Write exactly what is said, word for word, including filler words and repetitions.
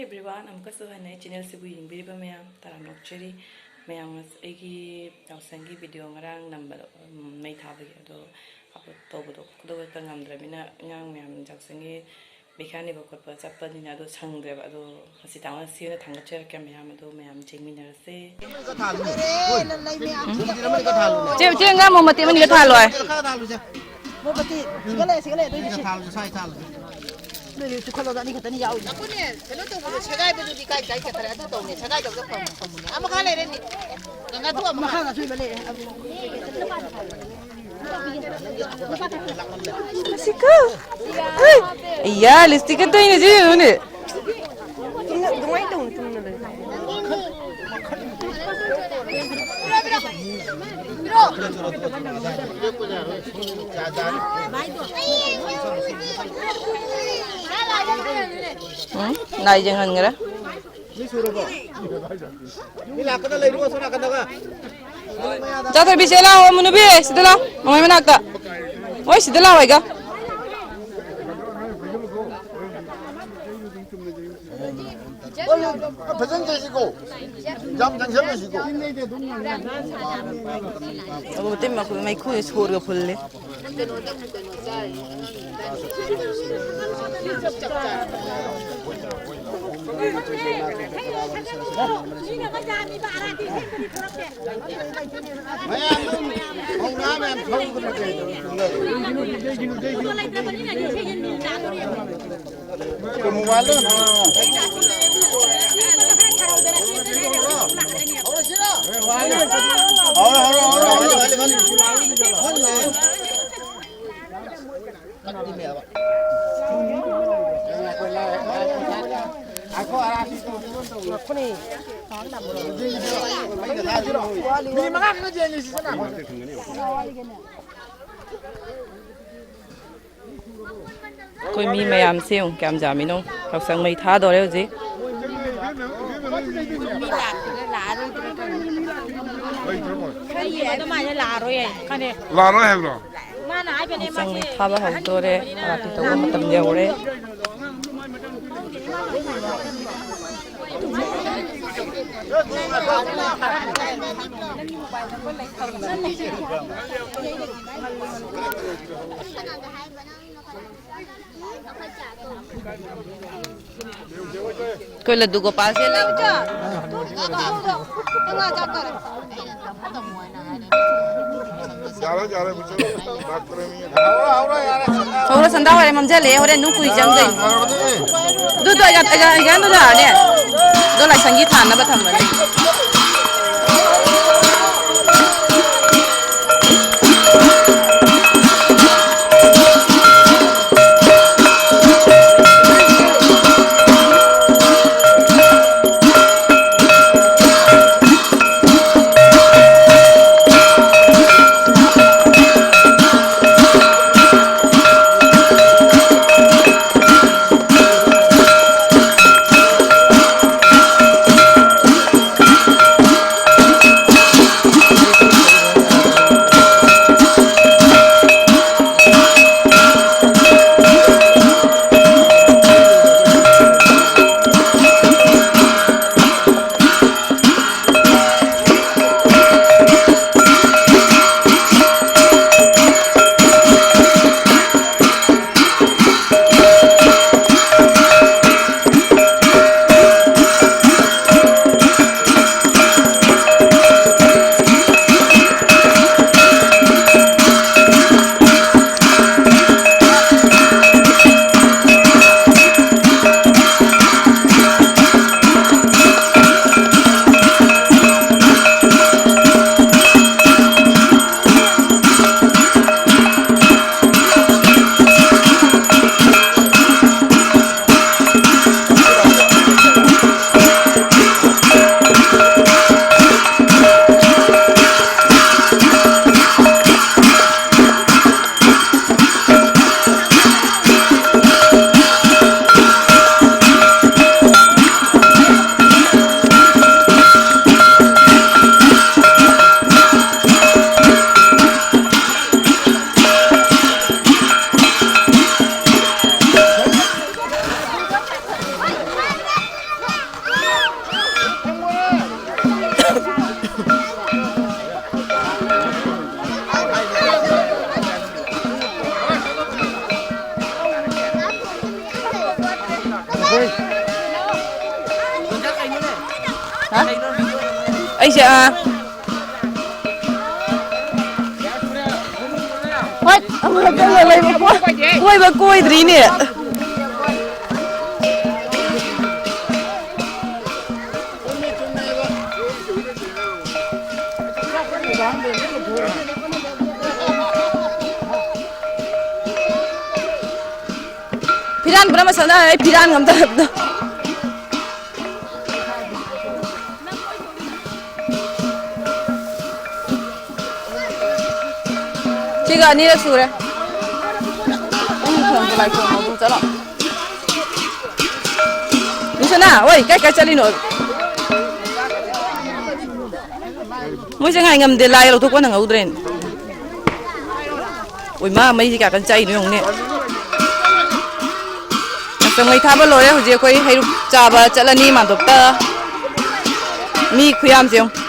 Everyone, ꯑꯃꯨꯛꯀꯁꯨ ꯍꯟꯅ ꯑꯩ ꯆꯦꯅꯦꯜꯁꯤꯕꯨ ꯌꯦꯡꯕꯤꯔꯤꯕ ꯃꯌꯥꯝ ꯇꯔꯥꯝꯅ ꯑꯣꯛꯆꯔꯤ꯫ ꯃꯌꯥꯝ, ꯑꯩꯒꯤ ꯌꯥꯎꯁꯪꯒꯤ ꯚꯤꯗꯤꯑꯣ ꯉꯔꯥꯡ ꯅꯝꯕꯗꯣ, ꯎꯝ, ꯃꯩ ꯊꯥꯕꯒꯤ ꯑꯗꯣ ꯑꯞꯂꯣꯗ ꯇꯧꯕꯗꯣ ꯈꯨꯗꯛꯇ ꯉꯝꯗ꯭ꯔꯕꯅꯤꯅ ꯑꯉꯥꯡ ꯃꯌꯥꯝ ꯌꯥꯎꯁꯪꯒꯤ ꯄꯩꯈꯥ ꯅꯤꯕ ꯈꯣꯠꯄ ꯆꯠꯄꯅꯤꯅ ꯑꯗꯣ ꯁꯪꯗ꯭ꯔꯦꯕ꯫ ꯑꯗꯣ ꯉꯁꯤ ꯇꯥꯃꯣꯅ ꯁꯤꯅ ꯊꯥꯡꯒꯠꯆꯔꯛꯀꯦ ꯃꯌꯥꯝ, ꯑꯗꯣ ꯃꯌꯥꯝ ꯌꯦꯡꯃꯤꯟꯅꯔꯁꯦ꯫ ꯆꯦ, ꯆꯦ, ꯉꯥ ꯃꯣꯃꯣꯇꯤ ꯑꯃꯅꯤꯒ ꯊꯥꯜꯂꯣ ꯍꯥꯏ꯫ ꯃꯣꯃꯣꯇꯤ, ꯁꯤꯒ ꯂꯩ, ꯁꯤꯒ ꯂꯩ, ꯑꯗꯨꯏꯗꯤ ꯁꯤ꯫ ꯅꯣꯏ ꯆꯨꯈꯠꯂꯒ ꯑꯅꯤ ꯈꯛꯇꯅꯤ ꯌꯥꯎꯔꯤꯁꯦ꯫ ꯑꯩꯈꯣꯏꯅꯦ, ꯀꯩꯅꯣ ꯇꯧꯕꯗꯣ, ꯁꯦꯒꯥꯏꯕꯗꯨꯗꯤ ꯀꯥꯏ ꯀꯥꯏ ꯆꯠꯈ꯭ꯔꯦ? ꯑꯗꯨ ꯇꯧꯅꯦ, ꯁꯦꯒꯥꯏꯗꯕꯗꯣ ꯐꯪ-, ꯐꯪꯕꯅꯦ꯫ ꯑꯃꯈꯛ ꯂꯩꯔꯦ, ꯃꯤ꯫ ꯉꯥꯊꯣꯛ ꯑꯃ꯫ ꯃꯈꯥ ꯉꯥꯊꯣꯛꯏꯕ ꯂꯩꯔꯦ꯫ ꯑꯁꯤꯀ꯫ ꯍꯩ! ꯑꯩꯌꯥ, ꯂꯤꯞꯁꯇꯤꯛꯀ ꯇꯩꯅ ꯁꯤ ꯌꯦꯡꯉꯨꯅꯦ꯫ ꯆꯨꯝꯅ ꯑꯗꯨꯃꯥꯏꯅ ꯇꯧꯅꯨ, ꯆꯨꯝꯅ ꯂꯩ꯫ ꯎꯝ, ꯂꯥꯏ ꯌꯦꯡꯍꯟꯈ꯭ꯔꯦ꯫ ꯃꯤ ꯁꯨꯔꯕꯣ? ꯃꯤ ꯂꯥꯛꯀꯗ ꯂꯩꯔꯨ, ꯑꯁꯣꯝ ꯅꯥꯀꯟꯗꯒ꯫ ꯆꯥꯊꯣꯏꯕꯤ, ꯁꯦ ꯂꯥꯛꯑꯣ, ꯑꯃꯨ ꯅꯨꯄꯤ, ꯁꯤꯗ ꯂꯥꯛꯑꯣ, ꯃꯃꯥꯏ ꯃꯅꯥꯛꯇ꯫ ꯍꯣꯏ, ꯁꯤꯗ ꯂꯥꯛꯑꯣ, ꯑꯩꯒ꯫ ꯐꯖꯅ ꯆꯠꯁꯤꯀꯣ꯫ ꯌꯥꯝ ꯆꯪꯁꯜꯂꯁꯤꯀꯣ꯫ ꯑꯣ, ꯃꯇꯩ ꯃꯈꯨ-, ꯃꯩꯈꯨꯁꯦ ꯁꯣꯔꯒ ꯐꯨꯜꯂꯦ꯫ ꯃꯌꯥꯝ ꯑꯗꯨꯝ ꯀꯧꯅꯥ ꯃꯌꯥꯝ ꯊꯧꯗꯅ ꯀꯩꯅꯣ꯫ ꯀꯩꯅꯣ ꯋꯥꯠꯂꯦ? ꯍꯧꯔꯣ, ꯍꯧꯔꯣ, ꯍꯧꯔꯣ, ꯍꯧꯔꯣ꯫ ꯃꯤꯅꯤꯠ ꯃꯉꯥ ꯈꯛꯇ ꯌꯦꯡꯉꯤꯁꯤ ꯁꯅꯥ꯫ ꯑꯩꯈꯣꯏ ꯃꯤ ꯃꯌꯥꯝꯁꯦ ꯌꯦꯡꯉꯨ, ꯀꯌꯥꯝ ꯌꯥꯝꯃꯤꯅꯣ꯫ ꯌꯥꯎꯁꯪ ꯃꯩ ꯊꯥꯗꯣꯔꯦ ꯍꯧꯖꯤꯛ꯫ ꯂꯥꯛꯑꯔꯣꯏ ꯍꯥꯏꯕ꯭ꯔꯣ? ꯌꯥꯎꯁꯪ ꯃꯩ ꯊꯥꯕ ꯍꯧꯗꯣꯔꯦ꯫ ꯑꯥꯔꯇꯤ ꯇꯧꯕ ꯃꯇꯝ ꯌꯧꯔꯦ꯫ ꯑꯩꯈꯣꯏ ꯂꯗꯨ ꯒꯣꯄꯥꯜꯁꯦ ꯂꯥꯛ-, ꯌꯥꯔꯦ, ꯌꯥꯔꯦ, ꯃꯨꯊꯠꯂꯣ꯫ ꯂꯥꯛꯇ꯭ꯔꯦ ꯃꯤ꯫ ꯍꯧꯔꯣ, ꯁꯟꯗꯥ ꯍꯣꯔꯦꯟ ꯃꯝꯁꯤꯜꯂꯛꯑꯦ, ꯍꯣꯔꯦꯟ ꯅꯨꯡ ꯀꯨꯏ ꯆꯪꯗꯣꯏꯅꯤ꯫ ꯑꯗꯨꯗꯣ ꯑꯩꯒ, ꯑꯩꯒ, ꯑꯩꯒ ꯑꯗꯨ ꯂꯥꯛꯑꯅꯦ꯫ ꯑꯗꯣ ꯂꯥꯏꯁꯪꯒꯤ ꯊꯥꯅꯕ ꯊꯝꯕꯅꯦ꯫ ꯁꯦ, ꯑꯥ꯫ ꯍꯣꯏ, ꯑꯃꯨꯔꯛꯇꯪ ꯂꯩꯕ ꯀꯣꯏ-, ꯀꯣꯏꯕ ꯀꯣꯏꯗ꯭ꯔꯤꯅꯦ꯫ ꯐꯤꯔꯥꯟ ꯄꯨꯔꯥ ꯃꯁꯥꯅ ꯑꯩ ꯐꯤꯔꯥꯟ ꯉꯝꯗꯕꯗꯣ꯫ ꯁꯤꯒ ꯑꯅꯤꯔꯛ ꯁꯨꯔꯦ꯫ ꯅꯪ ꯐꯣꯟꯗꯣ ꯂꯥꯏ ꯈꯨꯔꯨꯝꯃꯣ ꯑꯗꯨꯝ ꯆꯠꯂꯣ꯫ ꯂꯨꯁꯅꯥ, ꯑꯣꯏ, ꯀꯥꯏ ꯀꯥꯏ ꯆꯠꯂꯤꯅꯣ? ꯃꯣꯏꯁꯦ ꯉꯥꯏ ꯉꯝꯗꯦ, ꯂꯥꯏ ꯂꯧꯊꯣꯛꯄ ꯅꯪꯍꯧꯗ꯭ꯔꯦꯅꯦ꯫ ꯑꯣꯏ ꯃꯥ, ꯃꯩꯁꯦ ꯀꯌꯥ ꯀꯟꯅ ꯆꯥꯛꯏꯅꯣ ꯌꯦꯡꯉꯨꯅꯦ꯫ ꯉꯥꯛꯇꯪ ꯃꯩ ꯊꯥꯕ ꯂꯣꯏꯔꯦ꯫ ꯍꯧꯖꯤꯛ ꯑꯩꯈꯣꯏ ꯍꯩꯔꯨꯛ ꯆꯥꯕ ꯆꯠꯂꯅꯤ ꯃꯥꯟꯗꯣꯞꯇ꯫ ꯃꯤ ꯈꯨꯌꯥꯝꯁꯦ ꯌꯦꯡꯉꯨ꯫